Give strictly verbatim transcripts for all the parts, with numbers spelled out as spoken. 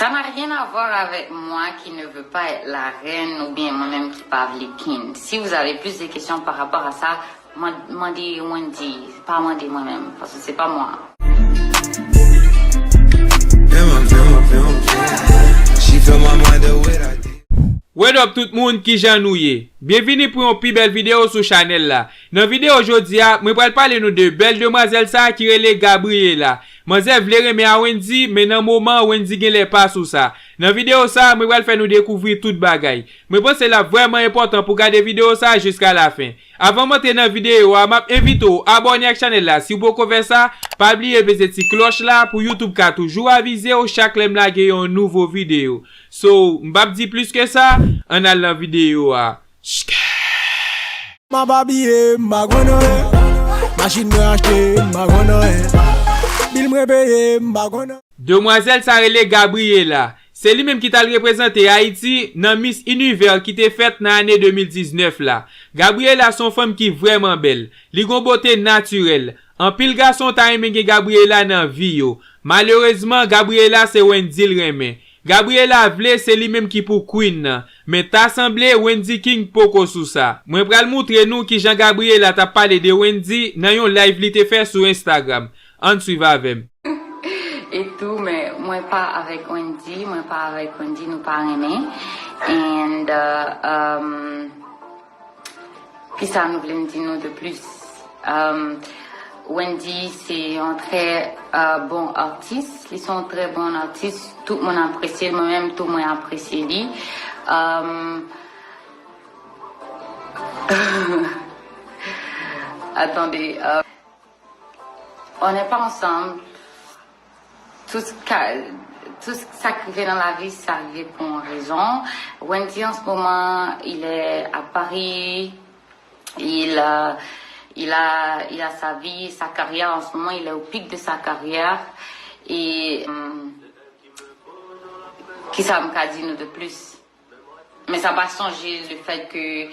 Ça n'a rien à voir avec moi qui ne veux pas être la reine oubyen mwen menm ki pa vle king. Si vous avez plus de questions par rapport à ça, man- mande Wendy, pa mande mwen menm, paske se pa mwen. Damn, I'm feeling, feeling, feeling. She fill my mind up with ideas. What up tout moun, kijan nou ye? Byenvini pou yon pi bèl videyo sou chanèl la. Nan videyo jodi a, mwen pral pale nou de bèl demwazèl sa a ki rele Gabriela. Manzè vle renmen a Wendy, men nan moman an Wendy genlè pa sou sa. Nan videyo sa a, mwen pral fè nou dekouvri tout bagay. Mwen panse l ap vrèman enpòtan pou gade videyo sa a jiska lafen. Avan m antre nan videyo a, m ap envite w abòne ak chanèl la si w poko fè sa, pa bliye peze ti klòch la pou YouTube ka toujou avize w chak lè m lage yon nouvo videyo. So, m p ap di plis ke sa, ann al nan videyo a. Shkè! M ap abiye, m pa konn anyen. Machin mwen achte, m pa konn anyen. Bil mwen peye, m pa konn anyen. Demwazèl sa rele Gabriela. Se li menm ki t al reprezante Ayiti nan Miss Univers ki te fèt nan ane de mil diznèf la. Gabriela se yon fanm ki vrèman bèl. Li gen yon bote natirèl. Anpil gason ta renmen gen Gabriela nan vi yo. Malerezman, Gabriela se Wendy l renmen. Gabriela vle se li menm ki pou queen nan. Men ta sanble Wendy King poko sou sa. Mwen pral moutre nou kijan Gabriela t ap pale de Wendy nan yon live li te fè sou Instagram. Ann swiv avè m. E tou, men mwen pa avèk Wendy, mwen pa avèk Wendy, nou pa renmen. And uh, um, kisa nou vle m di nou de plis? Um, Wendy se yon trè uh, bon atis, li se yon trè bon atis, tout moun apresye l, mwen menm tou mwen apresye li. Um, Attendez, uh, on n'est pas ensemble. Tout sa, tout sa ki rive nan lavi, sa rive pou yon rezon. Wendy, en ce moment, il est à Paris. Il, euh, il a, il a sa vie, sa carrière. En ce moment, il est au pic de sa carrière. Et, euh, kisa m ka di nou de plis? Men sa pa chanje le fait que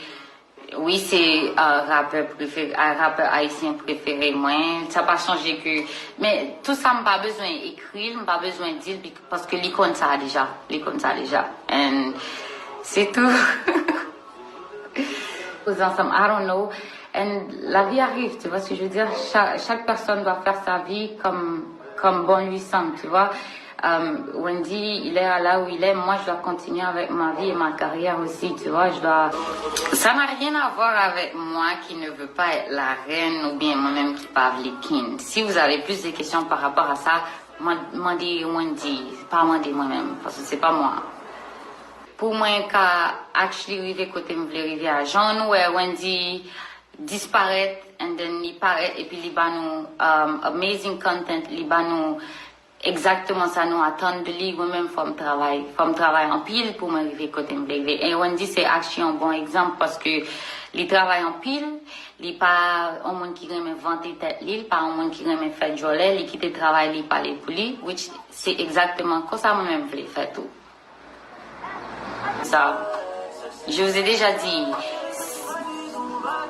wi, se uh, rapè prefere, uh, rapè ayisyen prefere mwen. Sa pa chanje ke, men tou sa m pa bezwen ekri l, m pa bezwen di l, paske li konn sa deja. Li konn sa deja. And se tou. Koze ansanm, I don't know. And la vie arrive, tu vois ce que je veux dire? Chaque, chaque personne doit faire sa vie comme, comme bon lui semble, tu vois. Euh, Wendy, il est là où il est. Moi, je dois continuer avec ma vie et ma carrière aussi, tu vois. Je dois. Ça n'a rien à voir avec moi qui ne veux pas être la reine oubyen mwen menm ki pa vle king. Si vous avez plus de questions par rapport à ça, man- mande Wendy, pa mande mwen menm, paske se pa mwen. Pou mwen ka actually rive kote m vle rive a. Jan nou wè Wendy disparèt and then li parèt epi li ba nou um, amazing content, li ba nou egzakteman sa nou atann de li. Mwen menm fò m travay, fò m travay anpil pou mwen rive kote m vle rive. E Wendy se actually yon bon egzanp paske li travay anpil, li pa yon moun ki renmen vante tèt li, li pa yon moun ki renmen fè djòlè, li kite travay li pale pou li, which se egzakteman konsa mwen menm vle fè tou. Ça, je vous ai déjà dit,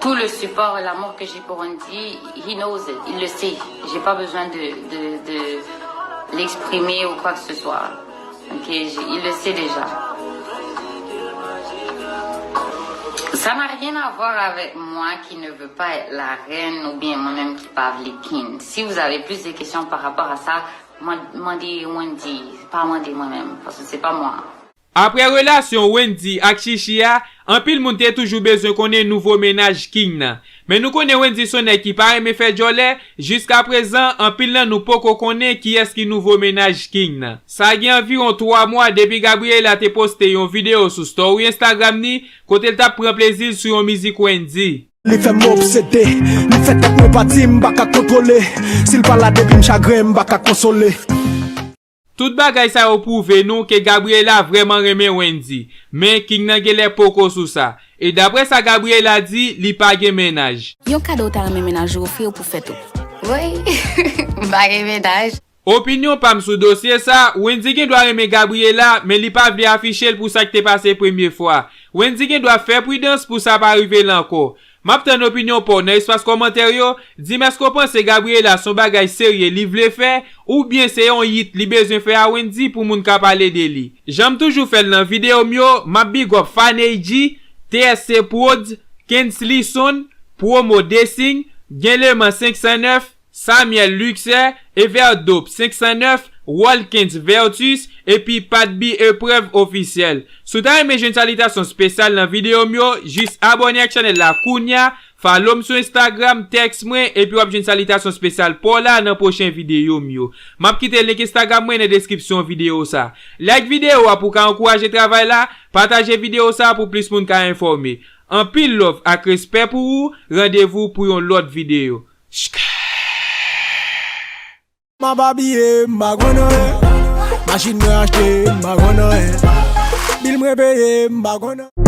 tout le support et l'amour que j'ai pour Wendy, he knows it, il le sait. J'ai pas besoin de, de, de l'exprimer ou quoi que ce soit. Ok, il le sait déjà. Ça n'a rien à voir avec moi qui ne veux pas être la reine oubyen mwen menm ki pa vle king. Si vous avez plus de questions par rapport à ça, mande Wendy, pa mande mwen menm, paske se pa mwen. Apre relasyon Wendy ak Chichi a, anpil moun te toujou bezwen konnen nouvo mennaj King nan. Men nou konnen Wendy se yon nèg ki pa renmen fè djòlè, jiskaprezan anpil nan nou poko konnen kiyès ki nouvo mennaj King nan. Sa gen anviwon twa mwa depi Gabriela te poste yon videyo sou story Instagram ni kote l t ap pran plezi l sou yon mizik Wendy. Li fè m obsede, li fè tèt mwen pati, m pa ka kontwole. Si l pa la depi m chagren, m pa ka konsole. Tout bagay sa yo pwouve nou ke Gabriela vrèman renmen Wendy, men King nan genlè poko sou sa. E daprè sa Gabriela di, li pa gen mennaj. Yon kado w ta renmen mennaj ou ofri w pou fèt ou? Woy, m pa gen mennaj. Opinyon pa m sou dosye sa, Wendy gen dwa renmen Gabriela, men li pa vle afiche l pou sa k te pase premye fwa. Wendy gen dwa fè pridans pou sa pa rive l ankò. M ap tann opinyon pa w nan espas kòmantè yo. Di m èske w panse Gabriela se yon bagay serye li vle fè, oubyen se yon hit li bezwen fè a Wendy pou moun ka pale de li. Jan m toujou fè l nan videyo m yo, m ap big up Faney G, T S C Prodz, Kensley Son, Promo Desing, Genleman senk san nèf, Samuel Luxer, Ever Dope senk san nèf, Walkens Vertus, epi Pat B Epreuve Officiel. Si w ta renmen jwenn salitasyon espesyal nan videyo m yo, jis abòne ak chanèl la kounya, follow m sou Instagram, tèks mwen, epi w ap jwenn salitasyon espesyal pa w la nan pwochen videyo m yo. M ap kite link Instagram mwen nan deskripsyon videyo sa. Like videyo a pou w ka ankouraje travay la, pataje videyo sa pou plis moun ka enfòme. Anpil love ak respè pou ou, randevou pou yon lòt videyo. M ap abiye, m pa konn anyen. Machin mwen achte, m pa konn anyen. Bil mwen peye, m pa konn anyen.